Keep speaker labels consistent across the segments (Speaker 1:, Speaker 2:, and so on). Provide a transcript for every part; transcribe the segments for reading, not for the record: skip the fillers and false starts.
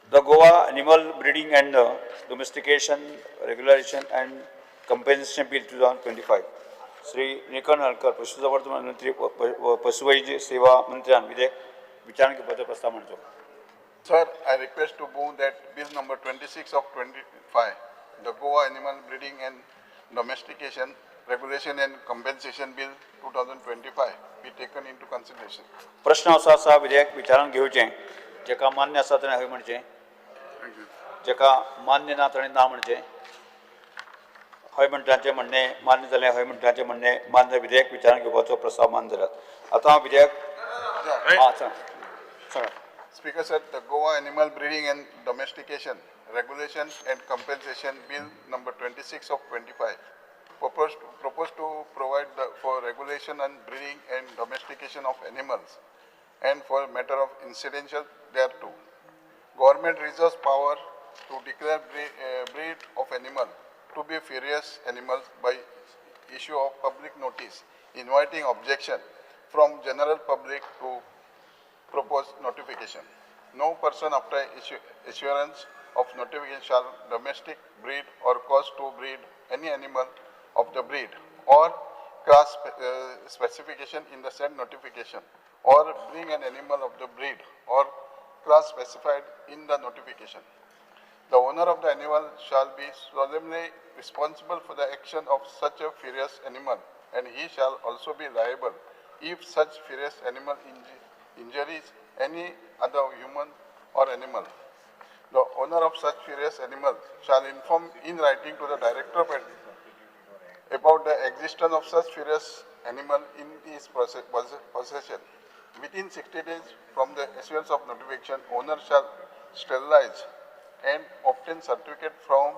Speaker 1: The Goa Animal Breeding and Domestication Regulation and Compensation Bill 2025. Shri Nilkanth Halarnkar, पशुसंवर्धन मंत्री व पशुवैद्य सेवा मंत्र्यान विधेयक विचारान घेवपाचो प्रस्ताव मांडचो.
Speaker 2: Sir, I request to move that Bill number 26 of 25, the Goa Animal Breeding and Domestication Regulation and Compensation Bill 2025 be taken into consideration.
Speaker 1: प्रश्न असो आसा, विधेयक विचारान घेवचें. जेका मान्य आसा ताणें हय म्हणचें, जेका मान्य ना ताणें ना म्हणचें. हय म्हणटांचें म्हणणें मान्य जालें. हय म्हणटांचें म्हणणें मान्य. विधेयक विचारान घेवपाचो प्रस्ताव मान्य जाला. आतां हांव विधेयक, आं, सांग, सांगा.
Speaker 2: Speaker sir, the Goa Animal Breeding and Domestication Regulation and Compensation Bill number 26 of 25 proposed to provide for regulation on breeding and domestication of animals and for matter of incidental thereto. Government reserves power to declare breed of animal to be furious animals by issue of public notice, inviting objection from general public to propose notification. No person after issuance of notification shall domestic, breed or cause to breed any animal of the breed or class specification in the said notification, or bring an animal of the breed or class specified in the notification. The owner of the animal shall be solemnly responsible for the action of such a furious animal, and he shall also be liable if such furious animal injuries any other human or animal. The owner of such furious animal shall inform in writing to the director of about the existence of such furious animal in his possession. Within 60 days from the issuance of notification, owner shall sterilize and obtain certificate from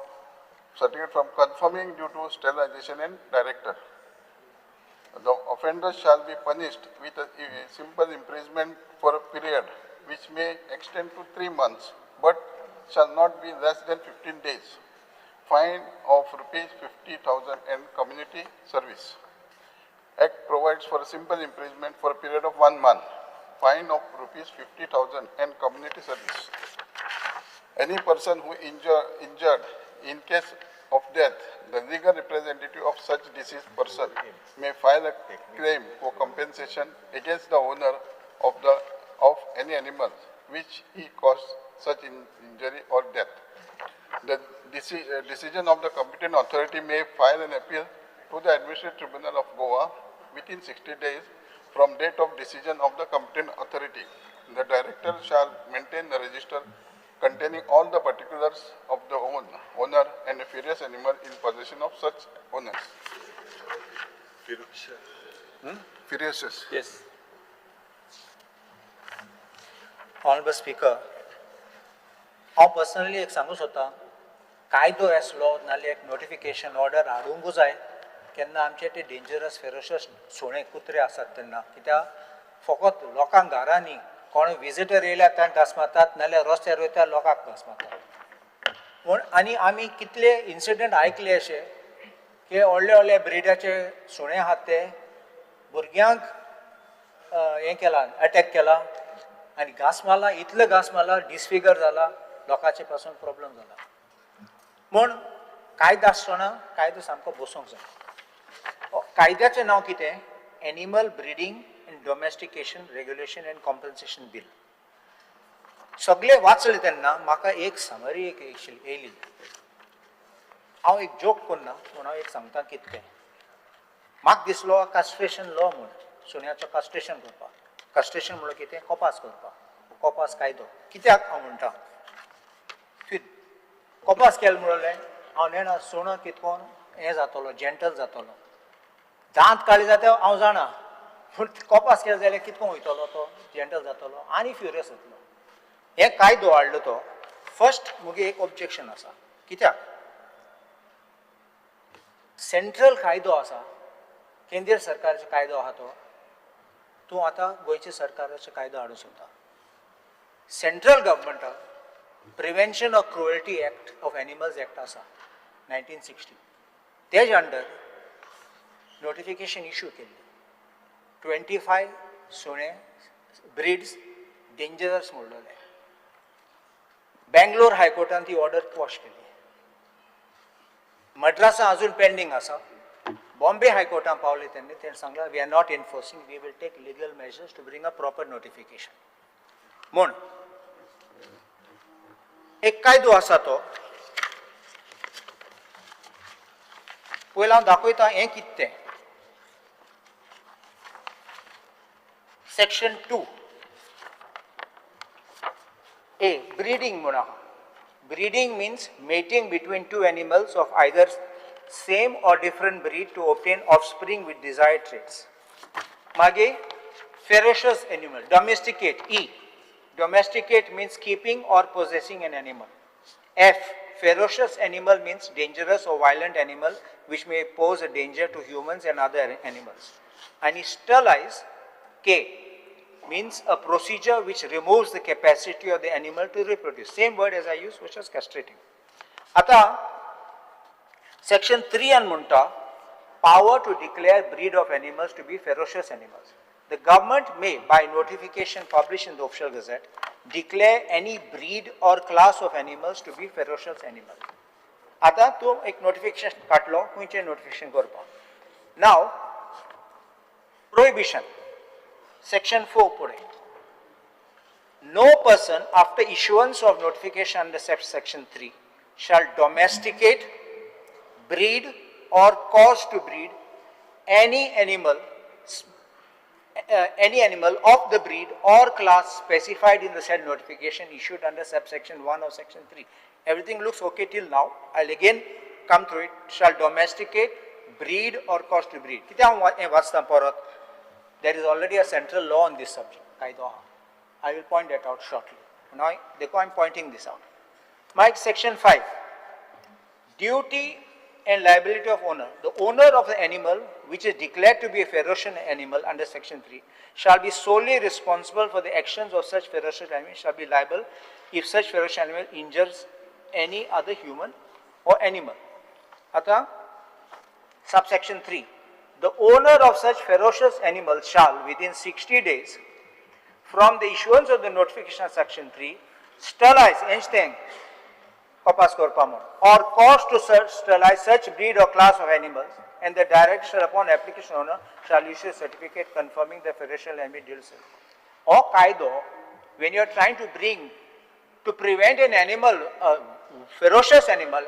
Speaker 2: confirming due to sterilization and director. The offender shall be punished with a simple imprisonment for a period which may extend to 3 months but shall not be less than 15 days. Fine of rupees 50,000 and community service. Act provides for a simple imprisonment for a period of 1 month. Fine of rupees 50,000 and community service. Any person who injured in case of death, the legal representative of such deceased person may file a claim for compensation against the owner of any animal which he caused such injury or death. The decision of the competent authority may file an appeal to the Administrative Tribunal of Goa within 60 days from date of decision of the competent authority. The director shall maintain the register containing all the particulars of the owner and a furious animal in possession of such owners. Furious.
Speaker 1: Yes.
Speaker 3: Honorable Speaker, हांव personally एक सांगूंक सोदता, कायदो आसलो नाल्यार एक notification order हाडूंक जाय केन्ना आमचे ते डेंजरस फेरोशस सुणे कुत्रे आसात तेन्ना, कित्याक फकत लोकांक घरांनी कोण विजिटर येयल्यार तांकां घांस मारतात, नाल्यार रस्त्यार वयता लोकांक घांस मारतात. पूण आनी आमी कितले इन्सिडंट आयकले अशे की व्हडले व्हडले ब्रिडाचे सुणे आहात ते भुरग्यांक हें केला, अटॅक केला आनी घांस मारला, इतले घांस मारला डिसफिगर जाला, लोकांचे पासून प्रॉब्लम जाला. म्हूण कायदो आसतना कायदो सामको बसोंक जाय. कायद्याचें नांव कितें? Animal breeding and domestication regulation and compensation bill. सगळे वाचले तेन्ना म्हाका एक समरी एक येयली. हांव एक जोक करना, पूण हांव एक सांगता कितें तें. म्हाका दिसलो कास्ट्रेशन लॉ म्हूण, सुण्याचो कास्ट्रेशन करपाक. कास्ट्रेशन म्हणल्यार कितें? कोपास करपाक, कोपास कायदो. कित्याक हांव म्हणटा कोपास केलें म्हणलें, हांव नेणा सुणो कितकोन हें जातलो, जेंटल जातलो, दांत काडले जाता हांव जाणा, पूण कोपास केलें जाल्यार कितको वयतलो तो, जेंटल जातलो आनी फ्युरियस जातलो. हे कायदो हाडलो तो फर्स्ट मुगे एक ऑब्जेक्शन आसा. कित्याक सेंट्रल कायदो आसा, केंद्रीय सरकाराचो कायदो आहा तो, तूं आतां गोंयच्या सरकाराचो कायदो हाडूंक सोदता. सेंट्रल गव्हर्मेंटाक prevention of cruelty act of animals act आसा 1960, तेज अंडर नोटिफिकेशन इशू केल्लें 25 सुणे ब्रिड्स डेंजरस म्हणलेले. बेंगलोर हायकोर्टान ती ऑर्डर क्वॉश केली. मद्रासा अजून पेंडींग आसा. बॉम्बे हायकोर्टान पावले तेन्ना तेणें सांगलां, we are not enforcing, we will take legal measures to bring a proper notification. म्हूण एक कायदो आसा, तो पयलीं हांव दाखयता हें कितें तें. सेक्शन 2A, breeding म्हूण आहा. Breeding means mating between two animals of either same or different breed to obtain offspring with desired traits. मागीर ferocious animal, domesticate, E. Domesticate means keeping or possessing an animal. F, ferocious animal means dangerous or violent animal which may pose a danger to humans and other animals. And sterilize, K, means a procedure which removes the capacity of the animal to reproduce. Same word as I used, which was castrating. आता section 3 आन म्हणटा, power to declare breed of animals to be ferocious animals. The government may, by notification published in the official gazette, declare any breed or class of animals to be ferocious animal. आतां तूं एक notification काडलो, खंयचें notification करपाक. नाव prohibition, section 4 फुडें. No person after issuance of notification under section 3 shall domesticate, breed or cause to breed any animal of the breed or class specified in the said notification issued under subsection 1 of section 3. Everything looks okay till now. I'll again come through it. Shall domesticate, breed or cause to breed. कितें हांव हें वाचतां परत. There is already a central law on this subject, कायदो आहा. I will point that out shortly. Now, देखो, I am pointing this out. Mike, section 5. Duty and liability of owner. The owner of the animal which is declared to be a ferocious animal under section 3 shall be solely responsible for the actions of such ferocious animal, shall be liable if such ferocious animal injures any other human or animal. आता subsection 3. The owner of such ferocious animal shall within 60 days from the issuance of the notification of section 3 sterilize anything कपास करपा म्हूण or cause to sterilize such breed or class of animals, and the director upon application owner shall issue a certificate confirming the ferocious animal deals. हो कायदो, when you are trying to bring to prevent an animal, a ferocious animal,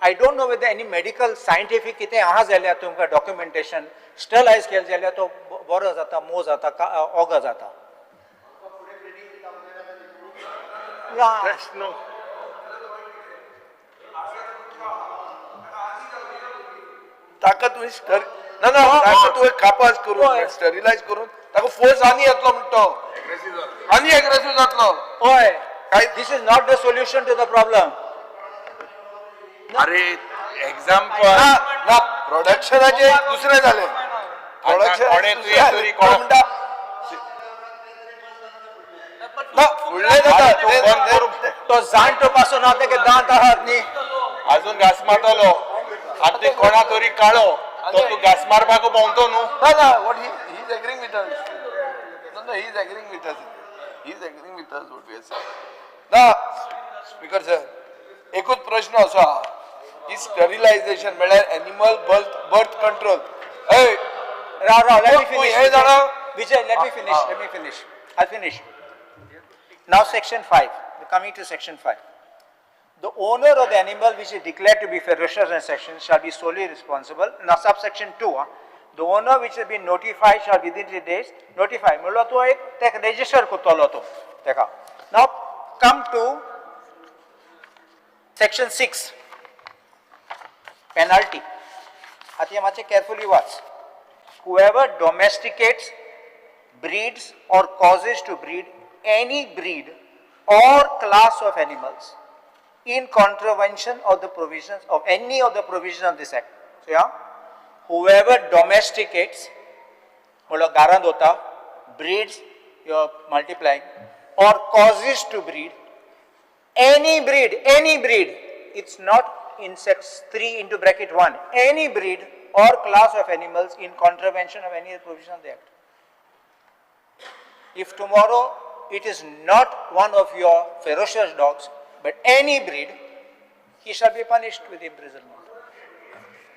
Speaker 3: I don't know whether any medical scientific कितें आहा जाल्यार तुमकां documentation, स्टरलायज केलें जाल्यार तो बरो जाता, मोव जाता, ओगो जाता ना.
Speaker 4: प्रश्न. ताका तुवें स्टर ना ना ताका तुवें कापास करून स्टरिलायज करून ताका फोर्स आनी येतलो म्हणटा तो, आनी एग्रेसीव जातलो.
Speaker 3: हय.
Speaker 4: काय-
Speaker 3: This is not the solution to the problem.
Speaker 5: अरे, एक्झाम्पल.
Speaker 4: ना ना, प्रोडक्शनाचे दुसरें जालें. प्रोडक्शन
Speaker 5: कोणें तुवें तरी कोण-
Speaker 4: म्हणटा ना, फुडलें जाता.
Speaker 5: तूं बंद करून
Speaker 3: तो जाणटो पासून आहा, तेका दांत आहात न्ही.
Speaker 5: अजून घास मारतलो आनी ते कोणा तरी काळो तो तूं घास मारपाक भोंवतो न्हू.
Speaker 4: ना ना, what he is agreeing with us. No, he is agreeing with us. He is agreeing with us what we are saying. ना स्पीकर सर, एकूच प्रश्न असो आहा की स्टरिलायझेशन म्हळ्यार एनिमल बर्थ कंट्रोल हय.
Speaker 3: राव राव, let me
Speaker 4: तूं
Speaker 3: finish.
Speaker 4: हें जाणा.
Speaker 3: Vijay, let me finish, let me finish. I'll finish. Now section 5, we're coming to section 5. The owner of the animal which is declared to be ferocious in section shall be solely responsible. Now subsection 2, the owner which has been notified shall within 3 days notify. म्हणल्यार तूं एक तेका register करतलो तूं तेका. Now come to section 6, penalty. आतां हें मातशें carefully वाच. Whoever domesticates, breeds or causes to breed any breed or class of animals in contravention of the provisions of any of the provisions of this act. So yeah, whoever domesticates, म्हणल्यार घरांत वता, breeds, you are multiplying, or causes to breed any breed, it's not in section 3 into bracket 1, any breed or class of animals in contravention of any provision of the act. If tomorrow it is not one of your ferocious dogs, but any breed, he shall be punished with imprisonment.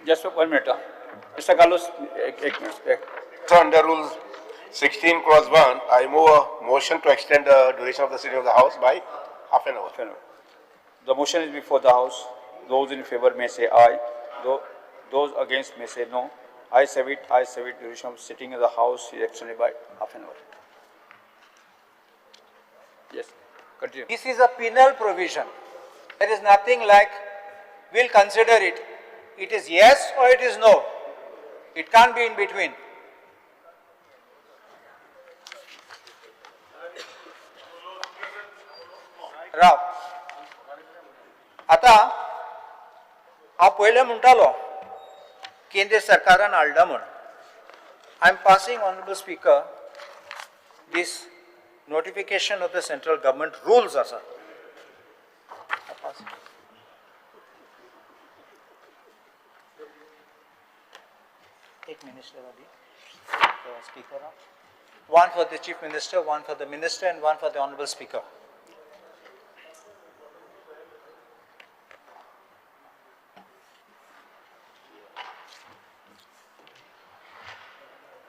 Speaker 1: Just one minute. Mr. Carlos, ek minute.
Speaker 6: So under Rule 16 clause 1, I move a motion to extend the duration of the sitting of the House by half an hour.
Speaker 1: The motion is before the House. Those in favor may say aye. Those against may say no. I have it. I have it. Duration of sitting of the House is extended by half an hour. Yes, continue.
Speaker 3: This is a penal provision. There is nothing like, we'll consider it. It is yes or it is no. It can't be in between. राव, आतां हांव पयलें म्हणटालो केंद्र सरकारान हाडला म्हूण. I am passing, honourable speaker, this notification of the central government rules आसा. एक मिनिस्टर आदी speaker, one for the chief minister, one for the minister and one for the honourable speaker.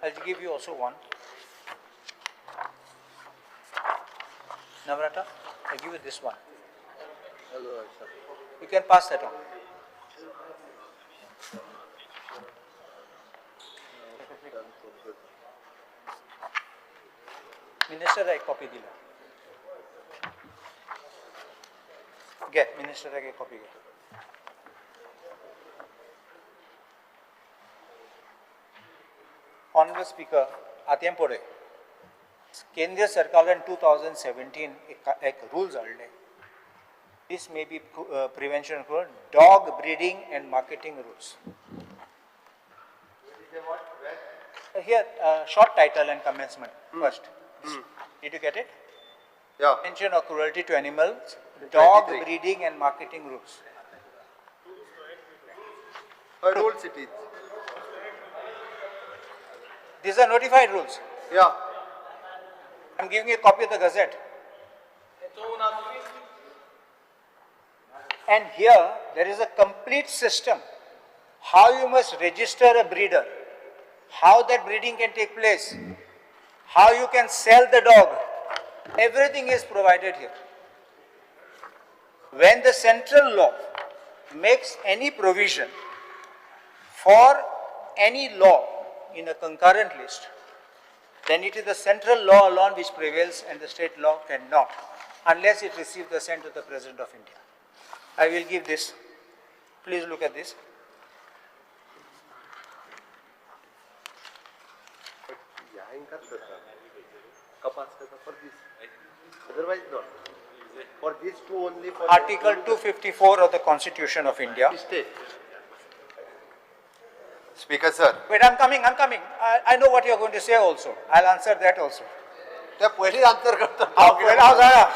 Speaker 3: I'll give you also one. Namrata, I'll give you this one. You can pass that on. Minister, एक copy dila. Get, Minister, एक copy get. Honorable Speaker, आतां पळय, केंद्र सरकारान 2017 एक rules हाडले. This may be prevention for dog breeding and marketing rules. Here, short title and commencement first. Did you get it?
Speaker 7: Yeah.
Speaker 3: Prevention of cruelty to animals, dog breeding and marketing rules.
Speaker 7: Rules it is.
Speaker 3: These are notified rules.
Speaker 7: Yeah.
Speaker 3: I'm giving you a copy of the Gazette. And here there is a complete system how you must register a breeder, how that breeding can take place, how you can sell the dog. Everything is provided here. When the central law makes any provision for any law in a concurrent list, then it is the central law alone which prevails and the state law cannot, unless it receives the assent of the President of India. I will give this. Please look at this.
Speaker 7: For this, otherwise not. For these two only. For
Speaker 3: Article 254 of the Constitution of India.
Speaker 7: State. Speaker sir.
Speaker 3: Wait, I'm coming. I know what you're going to say also. I'll answer that also.
Speaker 7: answer.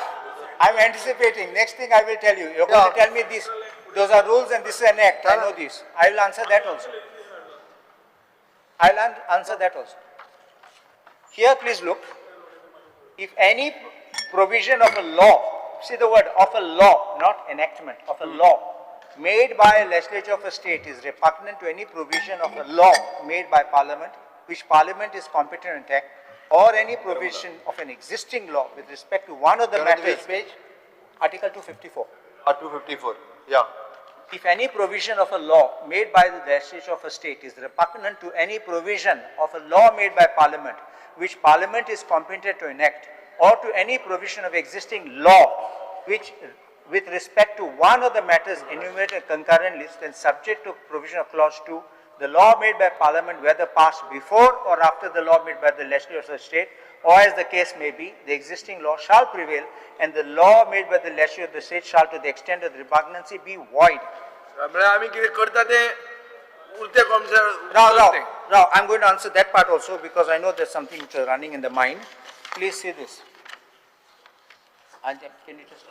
Speaker 3: I'm anticipating. Next thing I will tell you. You're going to tell me this. Those are rules and this is an act. I know this. I will answer that also. I'll answer that also. Here, please look. If any provision of a law, see the word of a law, not enactment, of a law, made by a legislature of a state is repugnant to any provision of a law made by parliament, which parliament is competent to enact, or any provision of an existing law with respect to one of the matters.
Speaker 7: Page?
Speaker 3: Article 254.
Speaker 7: 254, yeah.
Speaker 3: If any provision of a law made by the legislature of a state is repugnant to any provision of a law made by parliament, which parliament is competent to enact, or to any provision of existing law, which with respect to one of the matters enumerated concurrent list and subject to provision of clause 2, the law made by parliament, whether passed before or after the law made by the legislature of the state, or as the case may be, the existing law shall prevail, and the law made by the legislature of the state shall, to the extent of the repugnancy, be void. Rao, I'm going to answer that part also because I know there's something which is running in the mind. Please see this. And can you just...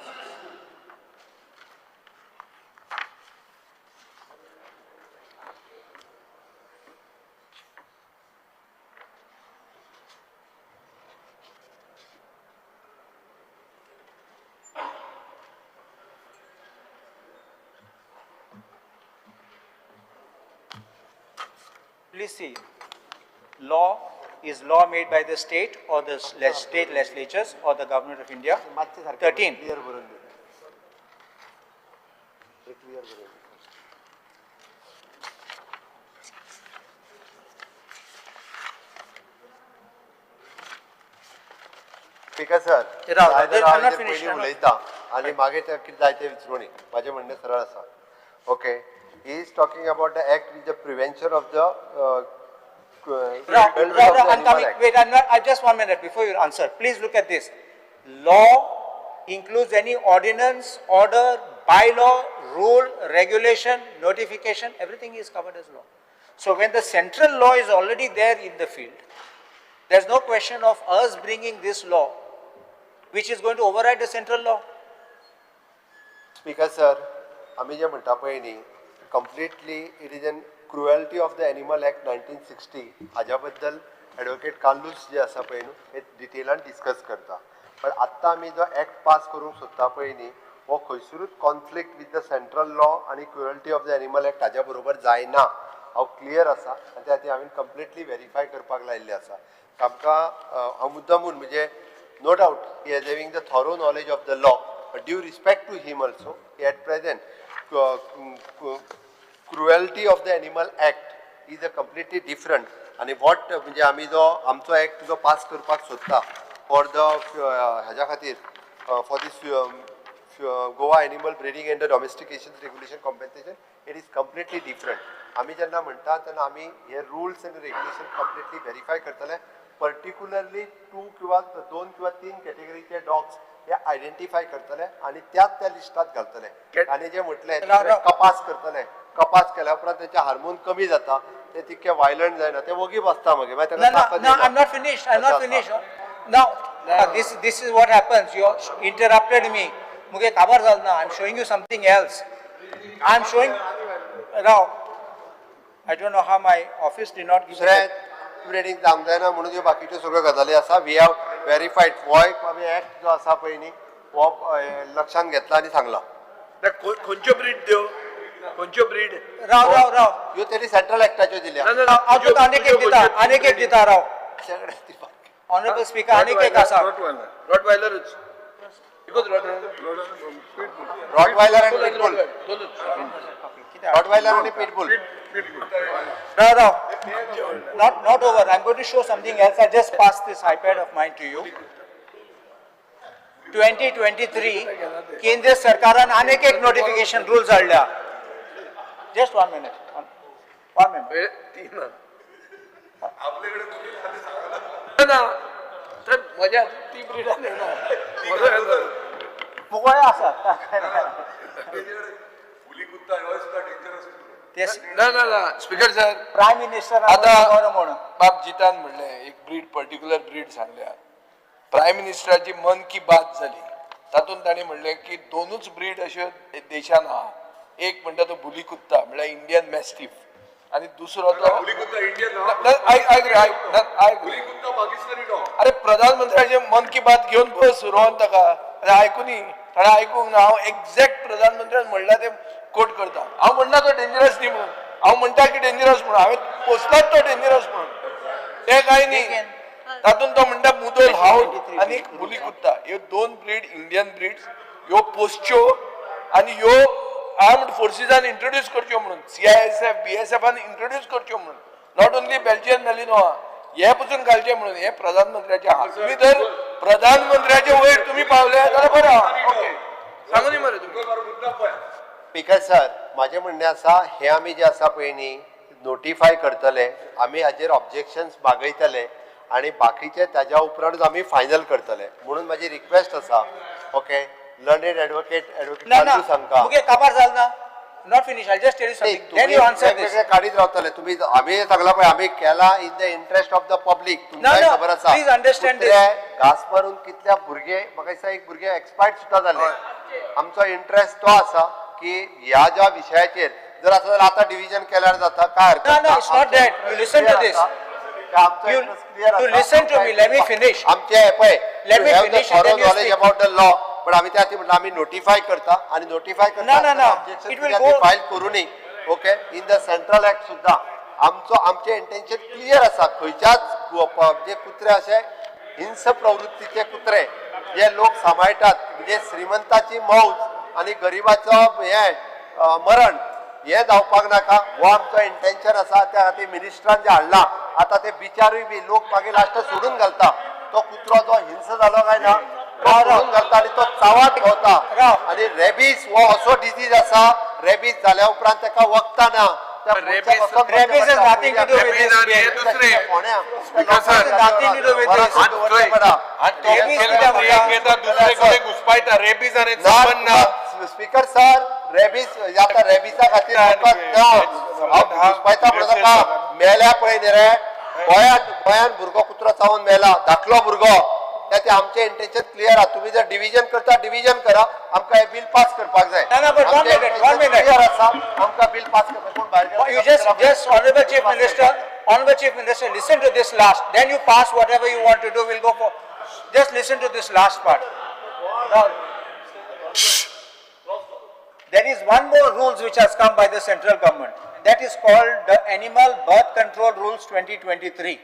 Speaker 3: Please see, law is law made by the state or the state legislatures or the government of India.
Speaker 7: मातशें सारकें
Speaker 3: 13.
Speaker 7: Clear बरोवन दी. Clear बरोवन दी. Speaker sir,
Speaker 3: राव,
Speaker 7: जाय जाल्यार
Speaker 3: I'm
Speaker 7: हांव
Speaker 3: not
Speaker 7: हेजेर
Speaker 3: finished,
Speaker 7: पयलीं
Speaker 3: I'm not-
Speaker 7: उलयता आनी मागीर ते कितें जाय तें विचारूनी. म्हाजें म्हणणें सरळ आसा. Okay, he is talking about the act with the prevention of the
Speaker 3: Rao, Rao, Rao, I'm coming. Wait, I'm not, I just one minute before you answer. Please look at this. Law includes any ordinance, order, bylaw, rule, regulation, notification, everything is covered as law. So when the central law is already there in the field, there's no question of us bringing this law, which is going to override the central law.
Speaker 7: Speaker sir, आमी जे म्हणटा पळय न्ही, completely it is an cruelty of the animal act 1960. हाज्या बद्दल advocate Carlos जे आसा पळय न्हू, हे डिटेलान डिस्कस करता. पण आत्तां आमी जो एक्ट पास करूंक सोदता पळय न्ही, हो खंयसरूच conflict with the central law आनी cruelty of the animal act हाज्या बरोबर जायना. हांव क्लियर आसा आनी त्या खातीर हांवें कंप्लिटली वेरीफाय करपाक लायिल्लें आसा. आमकां हांव मुद्दामून म्हणजे no doubt he has having the thorough knowledge of the law, but due respect to him also, at present cruelty of the animal act is a completely different. आनी what म्हणजे आमी जो आमचो एक्ट जो पास करपाक सोदता for the हेज्या खातीर, for this Goa animal breeding and the domestication regulation compensation, it is completely different. आमी जेन्ना म्हणटा तेन्ना आमी हे rules and regulation completely verify करतले. पर्टिक्युलरली टू किंवा दोन किंवा तीन कॅटेगरीचे डॉग्स हे आयडेंटिफाय करतले आनी त्याच त्या लिस्टात घालतले. आनी जे म्हटलें
Speaker 3: राव, राव.
Speaker 7: कपास करतले, कपास केल्या उपरांत तेचे हार्मोन कमी जाता, ते तितके वायलंट जायना, ते वोगी बसता मागीर मागीर
Speaker 3: No,
Speaker 7: ताका
Speaker 3: no,
Speaker 7: ताकद
Speaker 3: no,
Speaker 7: येना.
Speaker 3: I'm not finished. I'm not
Speaker 7: अच्छा.
Speaker 3: finished. Now, this is what happens. You interrupted me. मुगे काबार जाल ना. I'm showing you something else. I'm showing. Now, I don't know how my office did not give me.
Speaker 7: दुसरें breeding जावंक जायना म्हणून ह्यो बाकीच्यो सगळ्यो गजाली आसा. We have verified. हो एक आमी एक्ट जो आसा पळय न्ही, हो लक्षांत घेतला आनी सांगला.
Speaker 4: खंयच्यो ब्रीड त्यो, खंयच्यो ब्रीड?
Speaker 3: राव, राव, राव.
Speaker 7: ह्यो तेणी सेंट्रल एक्टाच्यो दिल्या.
Speaker 3: हांव तुका आनीक एक दिता, आनीक एक दिता, राव. ऑनरेबल स्पीकर, आनीक एक आसा.
Speaker 4: रॉटवायलरूच एकूच.
Speaker 7: रॉटवायलर आनी पिटबुल.
Speaker 4: दोनूच.
Speaker 7: रॉटवायलर आनी pitbull.
Speaker 3: Rao, Rao. Not over. I'm going to show something else. I just passed this iPad of mine to you. 2023 केंद्र सरकारान आनीक एक नोटिफिकेशन रुल्स हाडल्या. Just one minute, one minute.
Speaker 4: तीन ना तर मजा ती ब्रिडान येना.
Speaker 3: मुगोळे आसा ते.
Speaker 4: ना ना ना, स्पीकर सर.
Speaker 3: प्रायम मिनिस्टर
Speaker 4: आता
Speaker 3: म्हणून
Speaker 4: बाब जितान म्हणलें, एक ब्रीड, पर्टिक्युलर ब्रीड सांगल्या. प्रायम मिनिस्टराची मन की बात जाली, तातूंत तांणी म्हणलें की दोनूच ब्रीड अश्यो देशान आहा. एक म्हणटा तो बुली कुत्ता, म्हणल्यार इंडियन मॅस्टीफ, आनी दुसरो तो ना, ना, आयक आयक रे, आयक ना, आयक रे. अरे, प्रधानमंत्र्याचे मन की बात घेवन बस रोहन ताका. अरे, आयकुनी. ताणें आयकूंक ना. हांव एक्झॅक्ट प्रधानमंत्र्यान म्हणला तें कोट करता. हांव म्हणना तो डेंजरस न्ही म्हणून. हांव म्हणटा की डेंजरस म्हणून. हांवें पोसलाच तो डेंजरस म्हणून, तें कांय न्ही. तातूंत तो म्हणटा मुदोल हावड आनी बुली कुत्ता ह्यो दोन ब्रीड, इंडियन ब्रीड्स, ह्यो पोसच्यो आनी ह्यो आर्म्ड फोर्सीसान इंट्रोड्यूस करच्यो म्हणून, सीआयएसएफ बीएसएफान इंट्रोड्यूस करच्यो म्हणून, not only Belgian Malinois, हे पसून घालचे म्हणून. हे प्रधानमंत्र्याचे आहा. तुम्ही जर प्रधानमंत्र्याचे वयर तुम्ही पावले जाल्यार बरें आहा. ओके, सांगू न्ही मरे तुमी.
Speaker 7: स्पीकर सर, म्हाजें म्हणणें आसा, हें आमी जें आसा पळय न्ही, नोटिफाय करतले आमी, हाजेर ऑब्जेक्शन्स मागयतले आनी बाकीचे ताज्या उपरांतूच आमी फायनल करतले. म्हणून म्हाजी रिक्वेस्ट आसा, okay, learned advocate, advocate
Speaker 3: ना ना.
Speaker 7: कार्लूस हांकां.
Speaker 3: मुगे काबार जाल ना. Not finish. I just tell you
Speaker 7: नाही,
Speaker 3: something, then
Speaker 7: तुम्ही
Speaker 3: you answer this.
Speaker 7: वेगवेगळे काढीत रावतले तुम्ही. आम्ही सांगला पळय, आम्ही केला in the interest of the public. तुमकांय
Speaker 3: no,
Speaker 7: खबर आसा.
Speaker 3: Please understand this.
Speaker 7: कुत्रे घास मारून कितल्या भुरगे, म्हाका दिसता एक भुरगे एक्सपायर्ड सुद्दां जाले. आमचो इंटरेस्ट तो आसा की ह्या ज्या विशयाचेर जर आसा जाल्यार आतां डिविजन केल्यार जाता, काय हरकत
Speaker 3: No, no,
Speaker 7: ना.
Speaker 3: It's not
Speaker 7: आमचो
Speaker 3: that. You
Speaker 7: interest
Speaker 3: listen to
Speaker 7: clear
Speaker 3: this.
Speaker 7: आसा. की आमचो interest clear
Speaker 3: You
Speaker 7: आसा.
Speaker 3: Listen to me, let me finish.
Speaker 7: आमचे पळय,
Speaker 3: Let me
Speaker 7: you have the
Speaker 3: finish and
Speaker 7: thorough
Speaker 3: then you
Speaker 7: knowledge
Speaker 3: speak.
Speaker 7: about the law, पण आम्ही त्या खातीर म्हटलं आमी नोटिफाय करता आणि नोटिफाय करता
Speaker 3: No, no, no. It will go-
Speaker 7: file करू न्ही. Okay, in the central act सुद्दां आमचो आमचें इंटेन्शन क्लियर आसा. खंयच्याच जे कुत्रे अशे हिंस प्रवृत्तीचे कुत्रे जे लोक सांबाळटात, म्हणजे श्रीमंताची मौज आनी गरिबाचो हें मरण हें जावपाक नाका, हो आमचो इंटेन्शन आसा. त्या खातीर मिनिस्टरान जें हाडलां आतां ते बिचारूय बी लोक मागीर लास्ट सोडून घालता. तो कुत्रो जो हिंस जालो काय ना तो सोडून घालता आनी तो चावात भोंवता. आनी रेबीज हो असो डिजीज आसा, रेबीज जाल्या उपरांत ताका वखदां ना. त्या
Speaker 3: Rabies has nothing to do with this bill.
Speaker 4: Speaker sir,
Speaker 3: Nothing to do with this. Rabies कित्याक म्हणटा?
Speaker 5: घेता दुसरे कडेन घुसपायता. रेबीज आनी संबंद ना.
Speaker 7: स्पीकर सर, रेबीज आता रेबीजा खातीर वखद ना. हांव घुसपायता म्हणून नाका. मेल्या पळय न्ही रे, गोंयांत गोंयांत भुरगो कुत्रो चावून मेला, धाकलो भुरगो. त्या ते आमचें इंटेन्शन क्लियर आहा. तुमी जर डिविजन करता डिविजन करा, आमकां हें बील पास करपाक जाय.
Speaker 3: ना, ना, but one minute, one minute.
Speaker 7: Clear आसा, आमकां बील पास करपाक. कोण भायर गेलो?
Speaker 3: You just, Honorable Chief Minister, Honorable Chief Minister, listen to this last, then you pass whatever you want to do, we'll go for, just listen to this last part. Now, there is one more rules which has come by the central government, that is called the Animal Birth Control Rules 2023.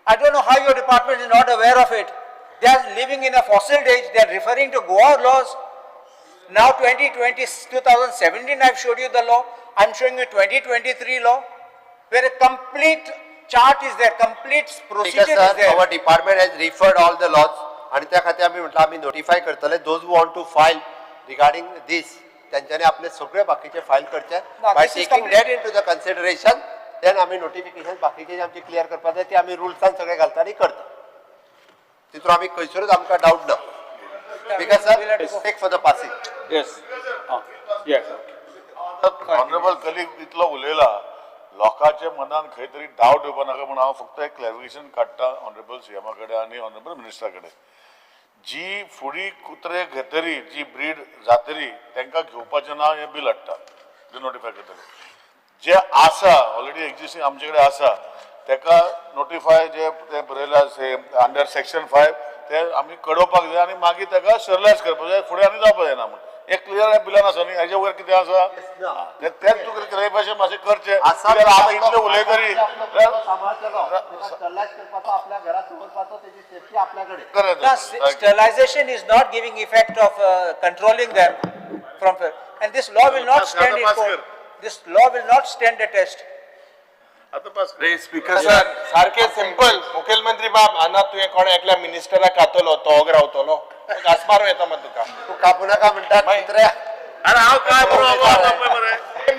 Speaker 3: I don't know how your department is not aware of it. They are living in a fossil age, they are referring to Goa laws. Now 2020, 2017, I've showed you the law. I'm showing you 2023 law, where a complete chart is there, complete procedure
Speaker 7: Speaker sir,
Speaker 3: is there.
Speaker 7: Our department has referred all the laws आणि त्या खातीर आमी म्हटलं आमी notify करतले those who want to file regarding this, तेंच्यांनी आपले सगळे बाकीचे फायल करचे.
Speaker 3: No,
Speaker 7: by
Speaker 3: this is
Speaker 7: taking
Speaker 3: complete.
Speaker 7: That into the consideration, then आमी नोटिफिकेशन बाकीचे जे आमचे क्लियर करपाक जाय ते आमी रुल्सान सगळे घालता आनी करता. तितून आमी खंयसरूच आमकां डावट ना. Speaker sir,
Speaker 3: We'll have to go.
Speaker 7: Take for the passing.
Speaker 1: Yes, yes.
Speaker 8: Honourable colleague इतलो उलयला, लोकांच्या मनान खंय तरी डावट येवपा नाका म्हूण हांव फक्त एक क्लॅरिफिकेशन काडटा ऑनरेबल सीएमा कडेन आनी ऑनरेबल मिनिस्टरा कडेन. जी फुडी कुत्रे घेतरी, जी ब्रीड जातरी, तांकां घेवपाचें ना हें बील हाडटा, जे नोटिफाय करतले. जे आसा ऑलरेडी एक्झिस्टींग आमचे कडेन आसा तेका नोटिफाय जे ते बरयला अंडर सेक्शन 5 ते आमी कडोवपाक जाय आनी मागीर ताका स्टरलायज करपाक जाय, फुडें आनी जावपाक जायना म्हूण हें क्लियर ह्या बिलान आसा न्ही. हेजे वयर कितें आसा तें तेंच तुका क्लॅरिफिकेशन मातशें करचें.
Speaker 7: आसा
Speaker 8: कित्याक आतां इतलें उलयतरी
Speaker 7: सांबाळटलो, करपाचो आपल्या घरात दवरपाचो, तेजी सेफ्टी आपल्या कडेन.
Speaker 3: Now, sterilization is not giving effect of controlling them from, and this law will not stand in court. This law will not stand the test.
Speaker 8: आतां पास कर.
Speaker 5: रे स्पीकर सर, सारकें सिंपल. मुखेलमंत्री बाब, आना तुवें कोण एकल्या मिनिस्टराक खातलो तो ओग रावतलो, घास मारूं येता मरे तुका.
Speaker 7: तूं कापू नाका म्हणटात कुत्र्या.
Speaker 8: आरे हांव काय बरो आतां पळय मरे.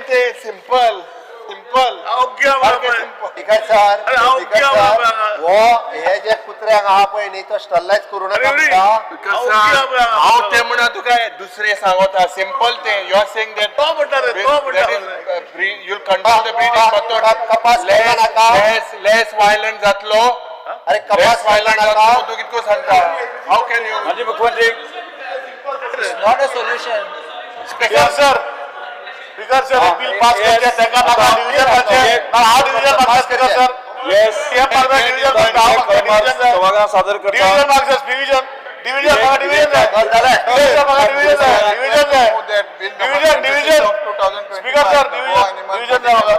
Speaker 5: ते सिंपल सिंपल
Speaker 8: हांव ओग्गी आहा
Speaker 5: सारकें
Speaker 8: पळय.
Speaker 5: सिंपल.
Speaker 7: स्पीकर सर,
Speaker 8: अरे हांव
Speaker 7: स्पीकर
Speaker 8: ओग्गी आहा
Speaker 7: सर,
Speaker 8: पळय.
Speaker 7: हो हे जे कुत्र्यांक आहा पळय न्ही तो स्टरलायज करू नका
Speaker 8: अरे
Speaker 7: म्हणटा.
Speaker 5: स्पीकर सर, हांव तें म्हणा तुका दुसरें सांगता सिंपल तें. You are saying that
Speaker 8: तो म्हणटा रे, तो म्हणटा.
Speaker 5: You control the breeding, but तो
Speaker 7: कपास करता नाका.
Speaker 5: लेस लेस वायलंट जातलो.
Speaker 7: अरे कपास
Speaker 5: लेस वायलंट
Speaker 7: करता नाका.
Speaker 5: जातलो. तूं कितको सांगता? How can you?
Speaker 1: माजी मुख्यमंत्री.
Speaker 3: It's not a solution.
Speaker 8: Speaker sir, speaker sir, हे बिल पास करचें, ताका नाका डिविजन मारचें. हांव डिविजन मागता स्पीकर सर.
Speaker 1: येस.
Speaker 8: सीएम मागता डिविजन मागता, हांव मागता डिविजन जाय.
Speaker 1: सभागृहात सादर करता.
Speaker 8: डिविजन मागता, डिविजन डिविजन म्हाका डिविजन जाय.
Speaker 7: जालें.
Speaker 8: डिविजन म्हाका डिविजन जाय, डिविजन जाय. Division division speaker sir, division division जाय म्हाका.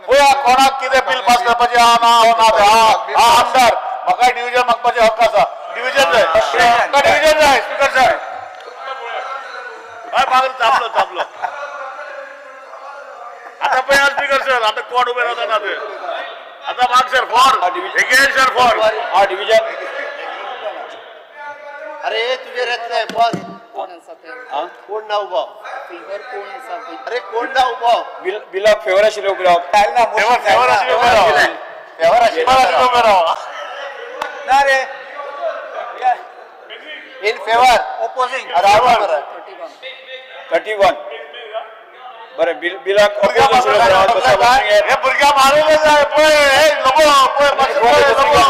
Speaker 8: पळया कोणाक कितें बिल पास करपाचें आहा ना, हांव ना तें. हांव आमदार, म्हाकाय डिविजन मागपाचें हक्क आसा. डिविजन जाय म्हाका, डिविजन जाय स्पीकर सर. हय मागीर तापलो तापलो. आतां पळया स्पीकर सर, आतां कोण उबे रावता ना ते. आतां माग sir, for again sir, for.
Speaker 1: हा डिविजन.
Speaker 7: अरे तुजेर येतले बस.
Speaker 9: कोण आसा ते?
Speaker 7: कोण ना उबो?
Speaker 9: फेवर कोण आसा ते?
Speaker 7: अरे कोण ना उबो?
Speaker 1: बिल बिलाक फेवर आशिल्ले उबे रावप.
Speaker 3: जायना, motion
Speaker 8: favour favour
Speaker 3: जायना.
Speaker 8: आशिल्ले उबे राव.
Speaker 7: फेवर
Speaker 8: फेवर आशिल्ले उबे राव.
Speaker 3: ना रे. Yeah,
Speaker 7: in favour.
Speaker 3: Opposing.
Speaker 7: अरे हांव बरं.
Speaker 9: 31.
Speaker 1: 31. बरें, बिल बिलाक
Speaker 8: भुरग्यां
Speaker 1: अपोज आशिल्ले उबे रावात. बसा, बसून घेयात.
Speaker 8: हे भुरग्या मारूंक जाय पळय, हे लोबो पळय, मातशें पळय लोबो.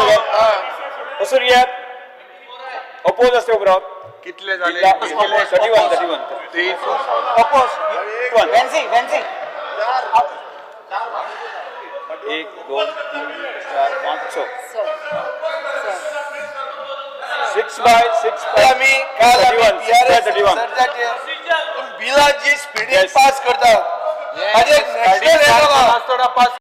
Speaker 1: बसून घेयात. अपोज आसले उबे रावप.
Speaker 5: कितले जाले?
Speaker 1: बिलाक 31 31.
Speaker 5: 23.
Speaker 3: Oppose. Venzi, Venzi.
Speaker 1: 1 2 3 4 5 6.
Speaker 9: So, so.
Speaker 1: 6 by 6 by
Speaker 4: आमी काल आमी
Speaker 1: 31, 6 by 31.
Speaker 4: बिलां जी स्पिडीन
Speaker 1: Yes.
Speaker 4: पास करतात ताजेर नॅशनल हें
Speaker 5: पास.